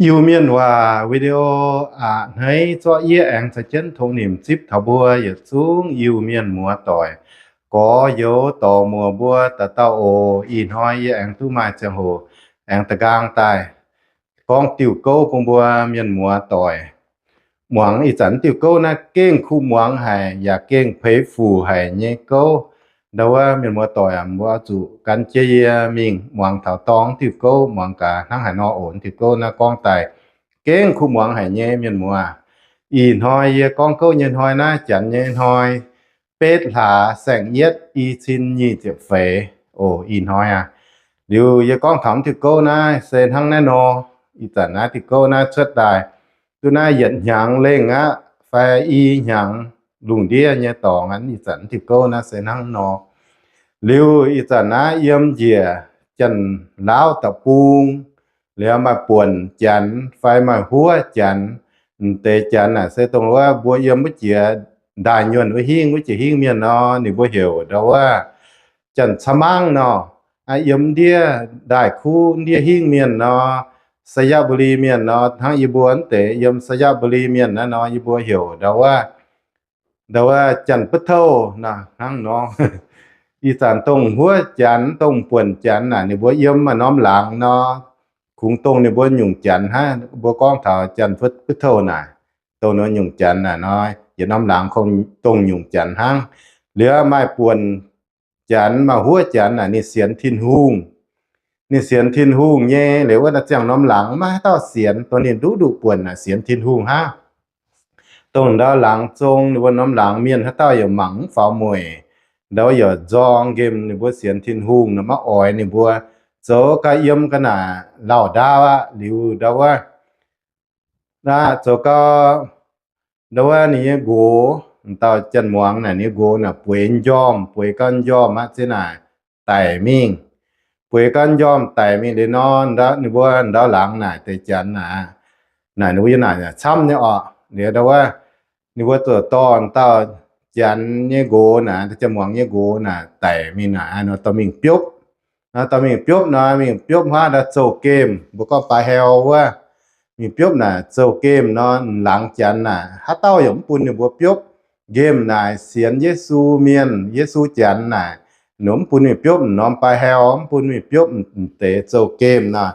Iu-Mienh waac video a'hneiv zorqv yie aengx caux jienv tongx nimc zipv taux mbuo yietc zungv Iu-Mienh muoz-doic, gorx-youz, dorc-muoc mbuo dauh dauh oc. Ih hnoi yie aengx duqv maaih ziangh hoc aengx da'nqaang daaih gorngv diuh gouv bun mbuo mienh muoz-doic muangx. Ih zanc diuh gouv naaiv gengh kuh muangx haic yaac gengh peix fuc haic nyei gouv. Ndau wuov mienh muoz-doic aah, mbuo zuqc gan jienv yie mingh muangx taux dorngx diuh gouv, muangx gaax hnangv haaix nor oc. Diuh gouv naaiv gorngv daaih gengh kuh muangx haic nyei mienh muoz. Ih hnoi yie gorngv gouv nyei hnoi naaiv janx nyei hnoi betv hlaax saeng-yietv i cin nyic ziepc feix oc. Ih hnoi aqv. Liuz yie gorngv taux diuh gouv naaiv se hnangv naaiv nor. Ih zanc naaiv diuh gouv naaiv cuotv daaih duqv naaiv yietc hnyangx lengh aqv fai i hnyangx lungh ndiev nyei dorngx aqv. Ih zanc diuh gouv naaiv se hnangv nor. Liuz ih zanc naaiv yiem njiec Janx-Laauv deic-bung, liuz maaih Buonc Janx fai maaih Huov Janx. M'deix Janx naaic se dongh wuov mbuo yiem wuov jiex ndaaih nyuonh wuov hingv, wuov jiex hingv mienh nor, ninh mbuo heuc ndau wuov Janx-Ca'mav Maang nor. Yiem ndiev ndaaih kuv ndiev hingv mienh nor, Sainyabuli mienh nor, hnangv yie mbuo wuov deix yiem Sainyabuli mienh naaiv nor, yie mbuo heuc ndau wuov, ndau wuov Janx-Ba'touv nor, hnangv nor. Ih zanc dongh Huov Janx, dongh Buonc Janx naaic ninh mbuo yiem maaih norm laangz nor, kungx dongh ninh mbuo nyungc Janx hnangv. Mbuo gorngv taux Janx-Ba'touv naaic, dongh nor nyungc Janx naaic nor, yietc norm laangz kungx dongh nyungc Janx hnangv. Liuz maaih Buonc Janx, maaih Huov Janx naaic ninh sienx Tin-Hungh. Ninh sienx Tin-Hungh nyei. Liuz wuov naaiv ziangh norm laangz maiv haaix dauh sienx, dongh ninh nduqc nduqc buonc naaic sienx Tin-Hungh hnangv. Dongh ndau laangz zong ninh mbuo norm laangz mienh haaix dauh yaac mangc mv faaux mueic, ndau yaac nzorng nqemh ninh mbuo sienx Tin-Hungh nor, maiv oix ninh mbuo zoux gau, yiem ga'naaic lauh ndaauv aqv. Liuz ndau wuov, aqv, zoux gau, ndau wuov ninh nyei nqox, dauh janx-muangz naaic ninh nyei nqox naaic bueix njormh, bueix gau njormh aqv, ziex naaic daic mingh. Bueix gau njormh daic mingh liuz nor, ninh mbuo ndau laangz naaic deix janx naaic, naaic ninh mbuo yiem naaic camv nyei orqc. Liuz ndau wuov ninh mbuo zoux dorh dauh janx nyei nqox naaic, janx-muangz nyei nqox naaic daic mingh naaic, dorh mingh biopv. Dorh mingh biopv nor, mingh biopv haav ndau zouh gemh, mbuo gorngv baaix heu wuov. Mingh biopv naaic zouh gemh nor, laangz janx naaic haaix dauh yaac mv bun ninh mbuo biopv. Nqemh naaic sienx Yesu mienh, Yesu janx naaic, ninh mv bun mingh biopv norm baaix heu, mv bun mingh biopv deix zouh gemh nor.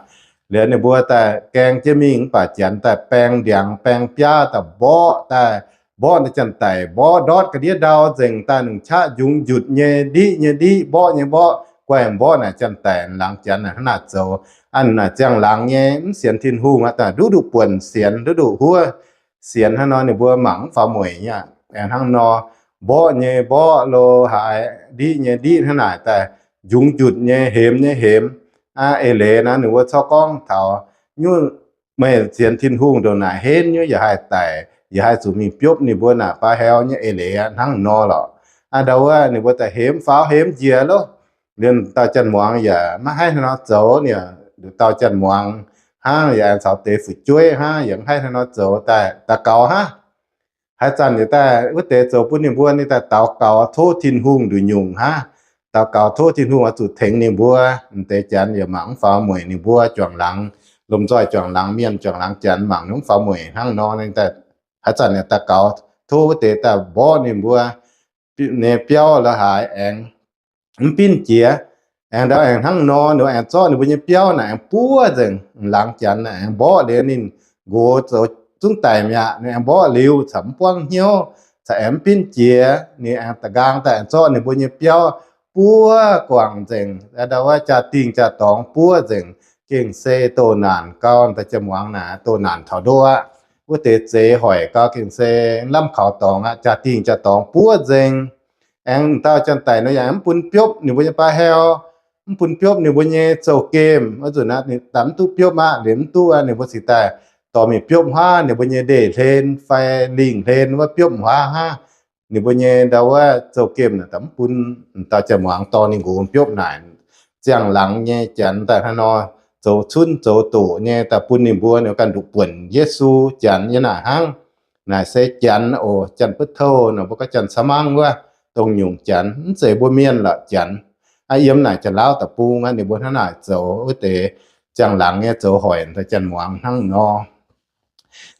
Liuz ninh mbuo daaih gaeng jienv mingh mv baac janx daaih baeng ndiangx baeng biaav daaih mborqv daaih, mborqv naaiv janx-daic, mborqv ndortv ga'ndiev ndau nzengc daaih, nungc qaqv njungx njutc nyei, ndiqv nyei ndiqv, mborqv nyei mborqv, guaih mborqv naaic janx-daic. Laangz janx naaic hnangv naaic zoux. A'naaic ziangh laangz nyei mv sienx Tin-Hungh aqv, daaih nduqc nduqc buonc sienx, nduqc nduqc huov sienx hnangv nor, ninh mbuo mangc mv faaux mueic nyei. Aengx hnangv nor, mborqv nyei mborqv lo haaix, ndiqv nyei ndiqv hnangv naaic daaih, njungx njutc nyei, hemx nyei hemx. Aa, eix leiz naaiv ninh mbuo corc gorngv taux nyungc, meih sienx Tin-Hungh ndongc naaic henv nyungc yaac haih daic, yaac haih zuqc mingh biopv ninh mbuo naaic baaix heu nyei eix leiz aqv, hnangv nor lorqc. Aa, ndau wuov ninh mbuo daaih hemx faaux hemx njiec loh. Liuz dauh janx-muangz yaac maiv haih hnangv nor zoux. Ninh dauh janx-muangz hnangv yaac aengx caux deix fu'jueiv hnangv, yaac mv haih hnangv nor zoux, daaih daux gaux hnangv. Haaix zanc ninh daaih wuov deix zoux bun ninh mbuo, ninh daaih daux gaux tov Tin-Hungh nduqc nyungc hnangv. Daux gaux tov Tin-Hungh oix zuqc tengx ninh mbuo. M'deix janx yaac mangc mv faaux mueic ninh mbuo, juangc laangz lomh nzoih, juangc laangz mienh, juangc laangz janx mangc mv faaux mueic hnangv nor, ninh haaix zanc ninh daux gaux tov wuov deix daaih mborqv ninh mbuo nyei biauv la'haaix aengx mv binv jiex. Aengx ndau aengx hnangv nor, ninh aengx zorqv ninh mbuo nyei biauv naaic aengx buov nzengc. Laangz janx naaic aengx mborqv liuz ninh nqox zoux zungv daic mi'aqv. Ninh aengx mborqv liuz caux mv buangv hnyouv, caux aengx mv binv jiex. Ninh aengx da'nqaang daaih aengx zorqv ninh mbuo nyei biauv buov guangc nzengc. Ndau wuov jaa-dingh jaa-dorngx buov nzengc, gengh se doh naanc gau. Dauh janx-muangz naaic doh naanc taux ndoqv aqv. Wuov deix zeix hoic gau, gengh se lamh kaux dorngx aqv. Jaa-dingh jaa-dorngx buov nzengc. Aengx dauh janx-daic nor yaac mv bun biopv ninh mbuo nyei baaix heu, mv bun biopv ninh mbuo nyei zouh gemh. Wuov nzunc aqv, ninh daaih mv duqv biopv aqv, liuz mv duqv aqv, ninh mbuo cingx daaih dorh mingh biopv haav ninh mbuo nyei ndeic hlen fai lingh hlen wuov, biopv haav hnangv. Ninh mbuo nyei ndau wuov zouh gemh naaic daaih mv bun dauh janx-muangz dorh ninh nqox biopv naaic. Ziangh laangz nyei janx daaih hnangv nor zoux cunv zoux doqc nyei daaih bun ninh mbuo, ninh ganh nduqc buonc Yesu janx yiem naaic hnangv. Naaic se janx oc, janx butv touv nor, mbuo gorngv janx camv mangv wuov, dongh nyungc janx, mv zeiz mbuo mienh lorqc, janx. Aa, yiem naaic Janx-Laauv deic-bung aqv, ninh mbuo hnangv naaic zoux wuov deix. ziangh laangz nyei zoux hoic daaih janx-muangz hnangv nor.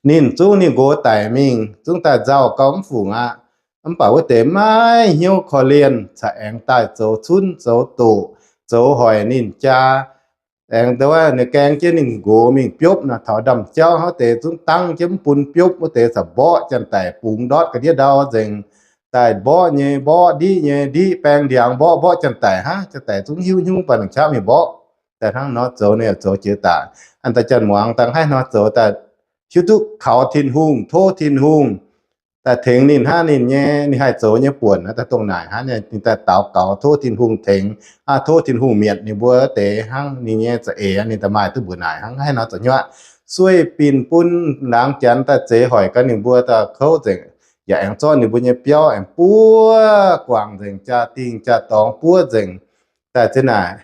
Ninh zungv ninh nqox daic mingh, zungv daaih nzauh gau mv fungc aqv. Mv baac wuov deix maiv hnyouv korv-lienh, caux aengx daaih zoux cunv zoux doqc, zoux hoic ninh jaa. Aengx da'wuov ninh gaeng jienv ninh nqox mingh biopv nor, taux ndaamv-jauv hnangv deix zungv dangv jienv mv bun biopv, wuov deix caux mborqv janx-daic bungx ndortv ga'ndiev ndau nzengc. Daaih mborqv nyei mborqv, ndiqv nyei ndiqv, baeng ndiangx mborqv, mborqv janx-daic hnangv. Janx-daic zungv hiuv hnyungv baac nongc qaqv mingh mborqv. Daaih hnangv nor zoux ninh zoux jiex daaih. An daaih janx-muangz daaih haih nor zoux daaih hiuv duqv kaux Tin-Hungh, tov Tin-Hungh daaih tengx ninh hnangv. Ninh nyei, ninh haih zoux nyei buonc daaih dongh naaic hnangv. Ninh daaih daux gaux tov Tin-Hungh tengx, aa, tov Tin-Hungh mietc ninh mbuo wuov deix hnangv. Ninh nyei za'eix ninh daaih maaih duqv mbuoqc naaic hnangv, haih nor zoux nyuaqv. Sueih binc bun laangz janx daaih zeix hoic gau ninh mbuo daaih kouv nzengc, yaac aengx zorqv ninh mbuo nyei biauv aengx buov guangc nzengc, jaa-dingh jaa-dorngx buov nzengc. Daaih zinh naaic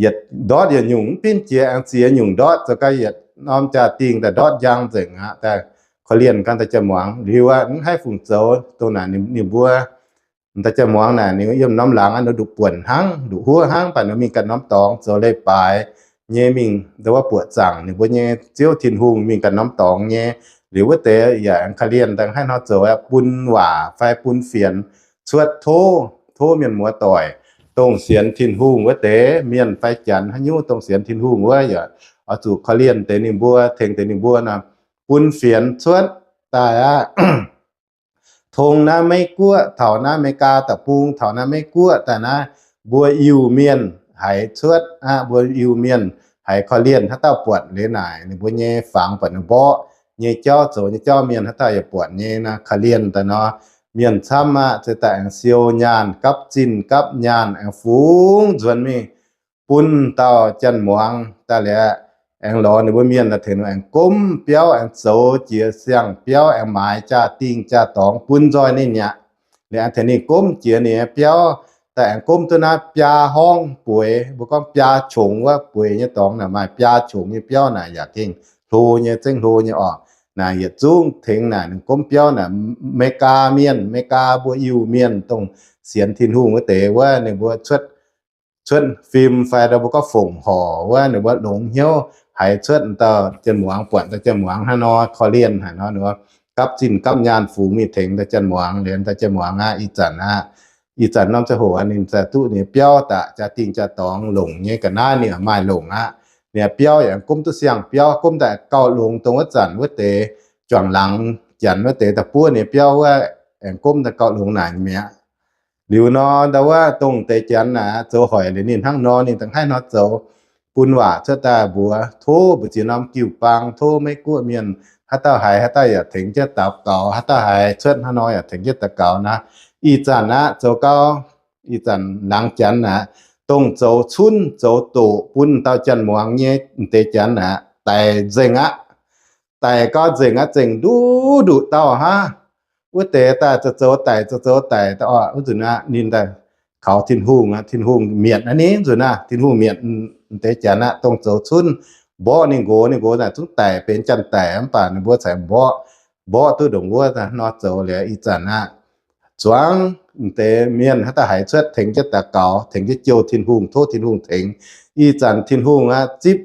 yietc ndortv yietc nyungc mv binv jiex, aengx ziex nyungc ndortv, zoux gau yietc norm jaa-dingh daaih ndortv njang nzengc aqv. Daaih korv-lienh ganh daaih janx-muangz liuz aqv, mv haih fungc zoux. Dongh naaic ninh mbuo daaih janx-muangz naaic ninh yiem norm laangz aqv, nduqc buonc hnangv, nduqc huov hnangv, baac ninh mingh ganh norm dorngx zoux leiz-baaix nyei mingh, ndau wuov buoqc zaangc ninh mbuo nyei Ziouv Tin-Hungh mingh ganh norm dorngx nyei. Liuz wuov deix yaac aengx korv-lienh daaih haih nor zoux aqv, bun waac fai bun fienx cuotv tov, tov mienh muoz doic, dongh sienx Tin-Hungh wuov deix, mienh fai janx haaix nyungc dongh sienx Tin-Hungh wuov yaac oix zuqc korv-lienh deix ninh mbuo, tengx deix ninh mbuo nor, bun fienx cuotv daaih aqv. Tong naaiv Meiv-Guoqv, taux naaiv Meigaa deic-bung, taux naaiv Meiv-Guoqv daaih naaiv, mbuo Iu-Mienh haiz cuotv aqv. Mbuo Iu-Mienh haiz korv-lienh haaix dauh buatc liuz naaic, ninh mbuo nyei fangx buatc ninh mborqv nyei jauv, zoux nyei jauv, mienh haaix dauh yaac buatc nyei nor, korv-lienh daaih nor, mienh camv aqv, se daaih aengx siou nyaanh, gapv zinh gapv nyaanh, aengx fungx nzuonx mingh bun dauh janx-muangz daaih liuz, aengx lorz ninh mbuo mienh daaih tengx ninh aengx gomv biauv, aengx zoux jiex siang-biauv, aengx maaiz jaa-dingh jaa-dorngx bun nzoih ninh aqv. Liuz aengx tengx ninh gomv jiex ninh nyei biauv, daaih aengx gomv duqv naaiv biaa horngv bueix, mbuo gorngv biaa qongx wuov, bueix nyei dorngx naaic maaih biaa qongx nyei biauv naaic yaac gengh hlo nyei, zengv hlo nyei orqc. Naaic yietc zungv tengx naaic ninh gomv biauv naaic, Meigaa mienh, Meigaa mbuo Iu-Mienh dongh sienx Tin-Hungh wuov deix wuov, ninh mbuo cuotv, cuotv fim fai mbuo gorngv fongc horc wuov, ninh mbuo longx hnyouv haiz cuotv dauh janx-muangz, buatc dauh janx-muangz hnangv nor, korv-lienh haic nor, ninh mbuo gapv zinh gapv nyaanh fungx mingh tengx dauh janx-muangz. Liuz dauh janx-muangz aqv, ih zanc aqv, ih zanc norm ziangh hoc ninh zaaih duqv ninh biauv daaih, jaa-dingh jaa-dorngx longc nyei ga'naaiv ninh maaih longc aqv. Ninh biauv yaac gomv duqv siang-biauv, gomv daaih gauh longx dongh wuov zanc wuov deix juangc laangz janx wuov deix daaih buov ninh biauv wuov, aengx gomv daaih gauh longx naaic mi'aqv. Liuz nor, ndau wuov dongh deix janx naaic zoux hoic liuz ninh hnangv nor, ninh da'haih nor zoux, bun waac cuotv daaih mbuox, tov mbu'ziex norm jiu-baang, tov Meiv-Guoqv mienh, haaix dauh haiz haaix dauh yaac tengx jienv daux gaux, haaix dauh haiz cuotv hnangv nor yaac tengx jienv daux gaux naaic. Ih zanc aqv zoux gau, ih zanc laangz janx aqv, dongh zoux cunv zoux doqc bun dauh janx-muangz nyei deix janx aqv, daic nzengc aqv. Daic gau nzengc aqv, zengc nduqc nduqc dauh hnangv. Wuov deix daaih zoux zoux daic, zoux zoux daic daaih orqc, wuov nzunc aqv ninh daaih kaux Tin-Hungh aqv, Tin-Hungh mietc aqv. Ni nzunc aqv, Tin-Hungh mietc deix janx aqv, dongh zoux cunv mborqv ninh nqox, ninh nqox naaic zungv daic benx janx-daic, mv baac ninh mbuo caux mborqv, mborqv duqv ndongc wuov nor zoux liuz ih zanc aqv. Zuangx deix mienh haaix dauh haiz cuotv tengx jienv daux gaux, tengx jienv jouh Tin-Hungh, tov Tin-Hungh tengx. Ih zanc Tin-Hungh aqv zipv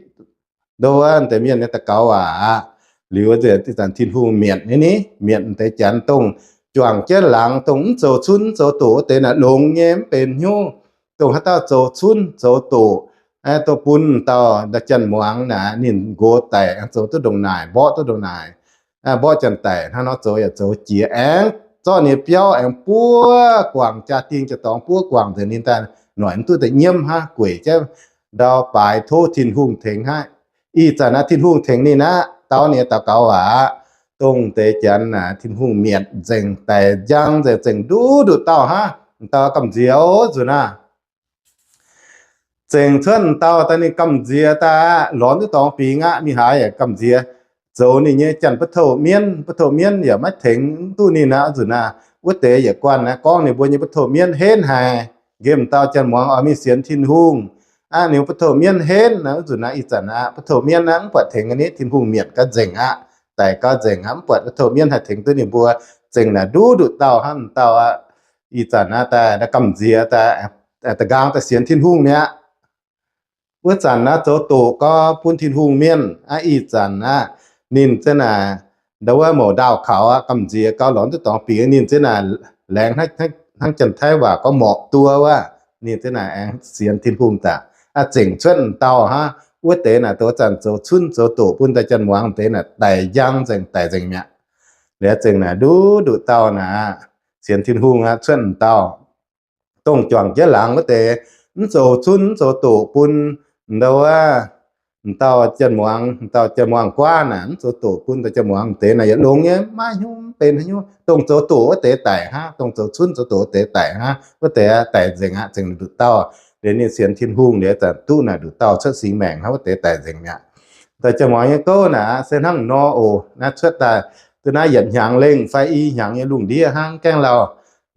ndo wuov deix mienh nyei daux gaux waac aqv. Liuz ih zanc Tin-Hungh mietc ni, mietc deix janx dongh juangc jienv laangz, dongh mv zoux cunv mv zoux doqc wuov deix naaic, longx nyei mv benx hnyouv. Dongh haaix dauh zoux cunv zoux doqc, dongh bun dauh janx-muangz naaic ninh nqox daic, zoux duqv ndongc naaic, mborqv duqv ndongc naaic, mborqv janx-daic hnangv nor zoux yaac zoux jiex, aengx zorqv ninh biauv aengx buov guangc, jaa-dingh jaa-dorngx buov guangc nzengc, ninh daaih noic mv duqv daaih nyiemv hnangv, gueic jienv ndau baaix tov Tin-Hungh tengx hnangv. Ih zanc naaiv Tin-Hungh tengx ninh aqv, dau ninh daux gaux waac aqv. Dongh deix janx naaic Tin-Hungh mietc nzengc, daic njang nzengc, zengc nduqc nduqc dauh hnangv. M'dauh gamh nziex oc nzunc naaiv. Zengc cuotv m'dauh daaih ninh gamh nziex daaih aqv, lorz duqv dorngx bingx aqv, ninh haaix yaac gamh nziex. Zoux ninh nyei janx-ba'touv-mienv, ba'touv-mienv yaac maiv tengx mv duqv ninh aqv nzunc naaiv. Wuov deix yietc guanh naaiv gorngv ninh mbuo nyei ba'touv-mienv henv haic, nqemh dauh janx-muangz oix mingh sienx Tin-Hungh aqv. Ninh ba'touv-mienv henv naaiv nzunc naaiv, ih zanc aqv, ba'touv-mienv naaiv mv buatc tengx aqv, ninh Tin-Hungh mietc gau nzengc aqv, daic gau nzengc aqv, mv buatc ba'touv-mienv haih tengx duqv ninh mbuo. Zengc naaic nduqc nduqc dauh hnangv m'dauh aqv. Ih zanc aqv daaih gamh nziex daaih, da'nqaang daaih sienx Tin-Hungh mi'aqv. Wuov zanc naaiv zoux doqc gorngv bun Tin-Hungh mienh aqv. Ih zanc aqv, ninh ziouc naaic, ndau wuov mouc ndaauh kaux aqv, gamh nziex gauh lorz duqv dorngx bingx, ninh ziouc naaic laengz hnangv janx-taiv waac gorngv morqc duov wuov, ninh ziouc naaic aengx sienx Tin-Hungh daaih, aqv, zengc cuotv m'dauh hnangv. Wuov deix naaic, wuov zanc zoux cunv zoux doqc bun daaih janx-muangz deix naaic, daic njang nzengc, daic nzengc mi'aqv. Liuz zengc naaic nduqc nduqc dauh naaic, sienx Tin-Hungh aqv, cuotv m'dauh. Dongh juangc jienv laangz wuov deix, mv zoux cunv mv zoux doqc bun ndau wuov, m'dauh janx-muangz, m'dauh janx-muangz-guaav naaic, mv zoux doqc bun daaih janx-muangz deix naaic, yietc longx nyei, maiv hnyouv, mv benx haaix nyungc. Dongh zoux doqc wuov deix daic hnangv, dongh zoux cunv zoux doqc wuov deix daic hnangv, wuov deix daic nzengc aqv, zengc nduqc dauh. Liuz ninh sienx Tin-Hungh liuz, zanc duqv naaic nduqc dauh cuotv singx maengc hnangv, wuov deix daic nzengc mi'aqv. Daaih janx-muangz nyei gouv naaic se hnangv nor oc. Naaiv cuotv daaih duqv naaiv yietc hnyangx lengh fai i hnyangx nyei lungh ndiev hnangv, gaengh lauh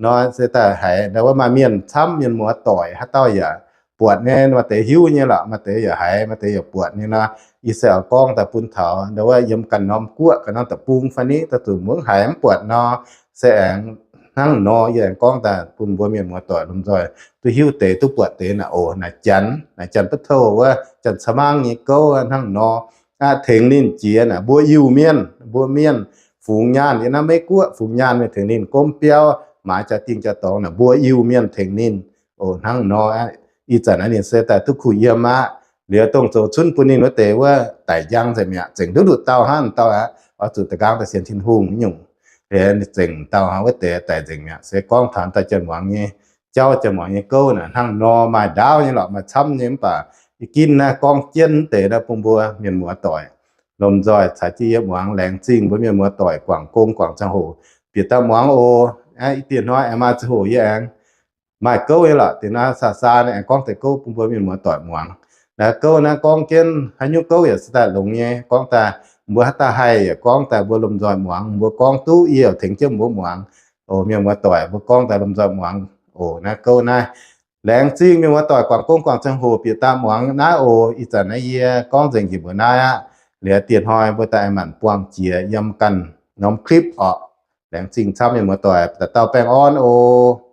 nor se daaih haiz ndau wuov maaih mienh camv, mienh muoz-doic haaix dauh yaac buatc nyei, maaih deix hiuv nyei lorqc, maaih deix yaac haiz, maaih deix yaac buatc nyei nor. Yie se oix gorngv daaih bun taux ndau wuov yiem ganh norm guoqv, ganh norm deic-bung fai ni, daaih zuqc mungv haiz mv buatc nor, se aengx hnangv nor yie aengx gorngv daaih bun mbuo mienh muoz-doic lomh nzoih duqv hiuv deix duqv buatc deix naaic oc. Naaic janx, naaic janx-ba'touh wuov, janx-ca'mangv nyei gouv hnangv nor. Aqv, tengx ninh jiex naaic mbuo Iu-Mienh, mbuo mienh fungx nyaanh yiem naaiv Meiv Guoqv fungx nyaanh mienh tengx ninh gomv biauv, maaiz jaa-dingh jaa-dorngx naaic mbuo Iu-Mienh tengx ninh oc. Hnangv nor aqv, ih zanc naaiv ninh se daaih duqv kuh yiem aqv. Liuz dongh zoux cunv bun ninh wuov deix wuov daic njang nzengc mi'aqv, zengc nduqc nduqc dauh hnangv dauh aqv. Oix zuqc da'nqaang daaih sienx Tin-Hungh nyungc. Liuz zengc dauh hnangv wuov deix daic nzengc mi'aqv. Se gorngv taux daaih janx-muangz nyei jauv, janx-muangz nyei gouv naaic hnangv nor, maaih ndaauv nyei lorqc, maaih camv nyei, mv baac yie ginv naaiv gorngv jienv deix naaiv bun mbuo mienh muoz-doic lomh nzoih caux jienv yie muangx. Laengz zingh mbuo mienh muoz-doic guangc gong guangc ziangh hoc bieqc daaih muangx oc. Aqv, dieh hnoi aengx maaih ziangh hoc yie aengx maaih gouv nyei lorqc, deix naaiv saa saa naaiv aengx gorngv deix gouv bun mbuo mienh muoz-doic muangx. Naaiv gouv naaiv gorngv jienv haaix nyungc gouv yaac se daaih longx nyei, gorngv daaih mbuo haaix dauh haih yaac gorngv daaih mbuo lomh nzoih muangx, mbuo gorngv duqv yie tengx jienv mbuo muangx oc. Mienh muoz-doic mbuo gorngv daaih lomh nzoih muangx oc. Naaiv gouv naaiv, laengz zingh mienh muoz-doic guangc gong guangc ziangh hoc bieqc daaih muangx naaiv oc. Ih zanc naaiv yie gorngv nzengc njiec mbuo naaiv aqv. Liuz dieh hnoi mbuo daaih aengx manc buangh jiex yiem ganh norm clip orqc. Laengz zingh camv mienh muoz-doic, dauh dauh baengh orn oc.